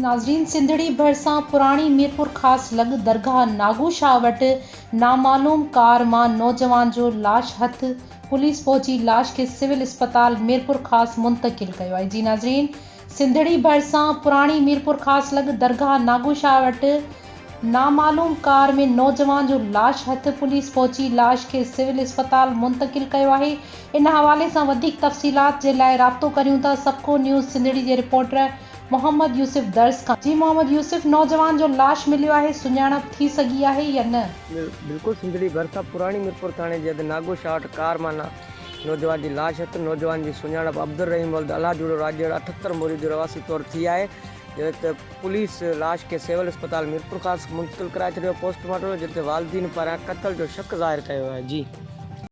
ناظرين سنڌڙي ڀرسان پراڻي ميرپورخاص لڳ درگاهه ناگو شاهه وٽ نامعلوم ڪار مان نوجوان جو لاش هٿ، پوليس پهچي لاش کي سول اسپتال ميرپورخاص منتقل ڪيو آهي جي ناظرين سنڌڙي ڀرسان پراڻي ميرپورخاص لڳ درگاهه ناگو شاهه وٽ نامعلوم ڪار ۾ نوجوان جو لاش هٿ، پوليس پهچي لاش کي سول اسپتال منتقل ڪيو آهي، ان حوالي سان وڌيڪ تفصيلات جي لاء رابطو ڪريون ٿا سبڪو نيوز سنڌڙي جي رپورٽر محمد يوسف درس کان. جي محمد يوسف نوجوان جو لاش مليو آهي سڃاڻپ ٿي سگهي آهي يا نه؟ بلڪل سنڌڙي ڀرسان پراڻي ميرپور ٿاڻي جي حد ناگو شاهه وٽ ڪار مان نوجوان جي لاش هٿ، نوجوان جي سڃاڻپ عبدالرحيم ولد الله جوڙو راڄڙ 78 موري جو رهواسي طور ٿي آهي، جڏهن ته پوليس لاش کي سول اسپتال ميرپورخاص منتقل ڪرائي ڇڏيو، پوسٽ مارٽم جتي والدين پاران قتل جو شڪ ظاهر ڪيو ويو آهي. جي.